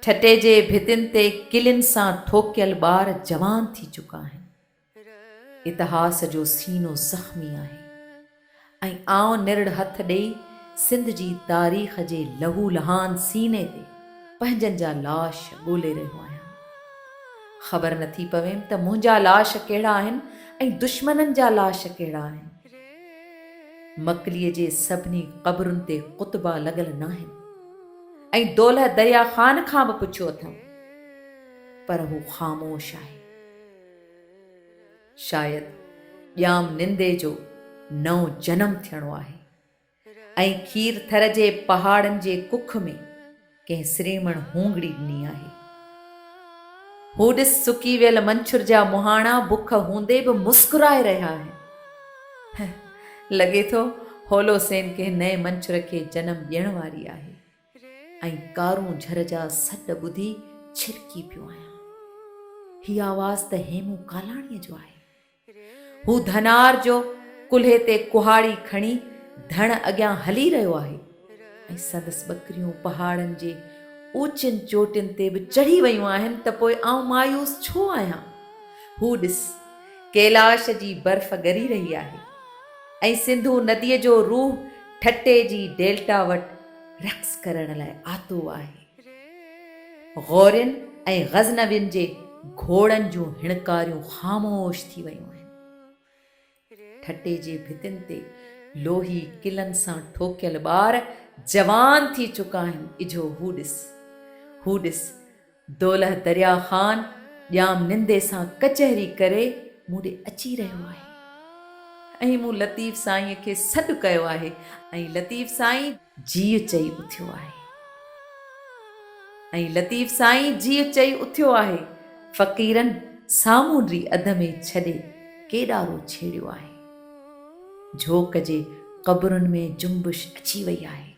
ٺٽي جي ڀتين تي ڪلين سان ٺوڪيل ٻار جوان ٿي چڪا آهن. اتهاس جو سينو زخمي آهي ۽ آئون نرڙ هٿ ڏيئي سنڌ جي تاريخ جي لهو لهان سيني تي پنهنجن جا لاش ڳولي رهيو آهيان. خبر نٿي پويم ته منهنجا لاش ڪهڙا آهن ۽ دشمنن جا لاش ڪهڙا آهن. مڪليء جي سڀني قبرن تي قطبا لڳل ناهن ۽ دولهه دريا خان کان به پڇيو اٿم پر هو خاموش آهي. شايد ڄام نندي جو نئون جنم ٿيڻو آهي ۽ کير ٿر جي پهاڙن جي ڪک ۾ ڪنهن سريمڻ هونگڙي ڏني آهي. هو ڏس سڪي ويل منڇر جا مهاڻا بک هوندي به مسڪرائي رهيا آهن. لڳي ٿو هولوسين ڪنهن نئين منڇر کي جنم ڏيڻ واري آهي. ۽ ڪارونجهر جا سڏ ٻڌي ڇرڪي پيو آهيان. هي آواز ته هيمون ڪالاڻيء جو آهي. هو ڌنار جو ڪلهي تي ڪهاڙي کڻي ڌڻ اڳيان هلي رهيو آهي ۽ سندس ٻڪريون پهاڙن جي اوچين چوٽين تي به چڙهي ويون آهن ته پوء آئون مايوس ڇو آهيان؟ هو ڏس، ڪيلاش جي برف ڳري رهي آهي ۽ سنڌو نديء جو روح ٺٽي جي ڊيلٽا وٽ رقص ڪرڻ لاء آتو آهي. غورين ۽ غزنوين جي گهوڙن جون هڻڪاريون خاموش ٿي ويون آهن. ٺٽي جي ڀتين تي لوهي قلعن سان ٺوڪيل ٻار جوان ٿي چڪا آهن. اجهو هو ڏس، هو ڏس، دولهه دريا خان ڄام نندي سان ڪچهري ڪري مون ڏي اچي رهيو آهي ۽ مون لطيف سائينء کي سڏ ڪيو آهي ۽ لطيف سائين جيء چئي اٿيو آهي ۽ لطيف سائين جيء چئي اٿيو آهي فقيرن سامونڊي اڌ ۾ ڇڏي ڪيڏارو ڇيڙيو آهي جهوڪ جي قبرن ۾ جنبش اچي وئي آهي.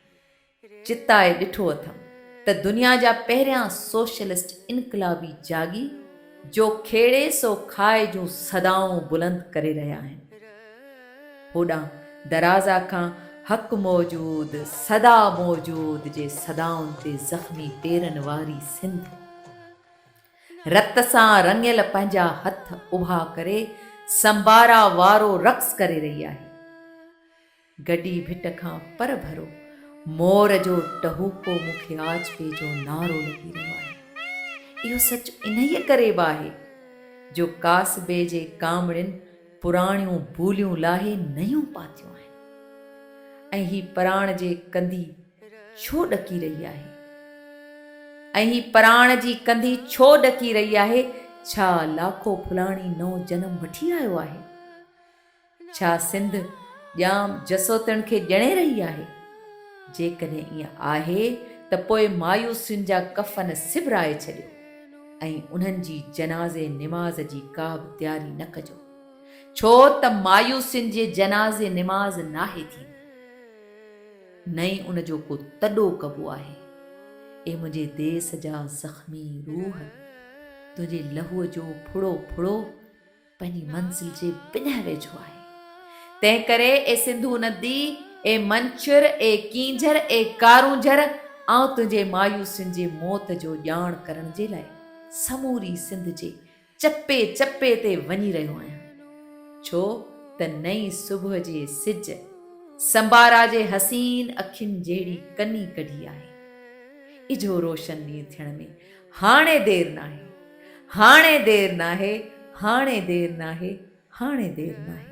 چتائي ڏٺو اٿم ته دنيا جا پهريان سوشلسٽ انقلابي جاڳي جو کيڙي سو کائي جون صدائون بلند ڪري رهيا آهن. هوڏانهن درازا کان حق موجود سدا موجود جي صدائن تي زخمي پيرن واري سنڌ رت سان رڱيل پنهنجا هٿ اڀا ڪري سمبارا وارو رقص ڪري رهي آهي. گڊي ڀٽ کان پر ڀرو مور جو ٽهوڪو مون کي آجپي جو نعرو لڳي رهيو آهي. اهو سچ انهيء ڪري به آهي جو ڪاسبي جي ڪامڙين پراڻيون بوليون لاهي نيون پاتيون آهن ۽ هي پراڻ جي ڪنڌي ڇو ڏڪي رهي آهي؟ ۽ هي پراڻ جي ڪنڌي ڇو ڏڪي رهي آهي؟ ڇا لاکو ڦلاڻي نئون جنم وٺي آيو آهي؟ ڇا سنڌ ڄام جسوتڻ کي ڄڻي رهي آهي؟ جيڪڏهن ائين آهي ته پوء مايوسين جا ڪفن سبرائي ڇڏيو ۽ انهن جي جنازي نماز جي ڪا به تياري نه ڪجو. ڇو ته مايوسين جي جنازي نماز ناهي ٿيندي. نه ئي ان جو ڪو تڏو ڪبو آهي. اي منهنجي ديس جا زخمي روح! تنهنجي لهوء جو ڦڙو ڦڙو پنهنجي منزل جي بنهه ويجهو آهي. تنهن ڪري اي سنڌو ندي، اي منڇر، اي ڪينجهر، اي ڪارونجهر، آئون تنهنجي مايوسين جي موت جو ڄاڻ ڪرڻ جي لاء سموري سنڌ جي چپي چپي تي وڃي رهيو آهيان. ڇو ته نئين صبح جي سج سمبارا جي حسين اکين جهڙي ڪني ڪڍي آهي. اجهو روشن ڏينهن ٿيڻ ۾ هاڻي دير ناهي. هاڻي دير ناهي، هاڻي دير ناهي، هاڻي دير ناهي.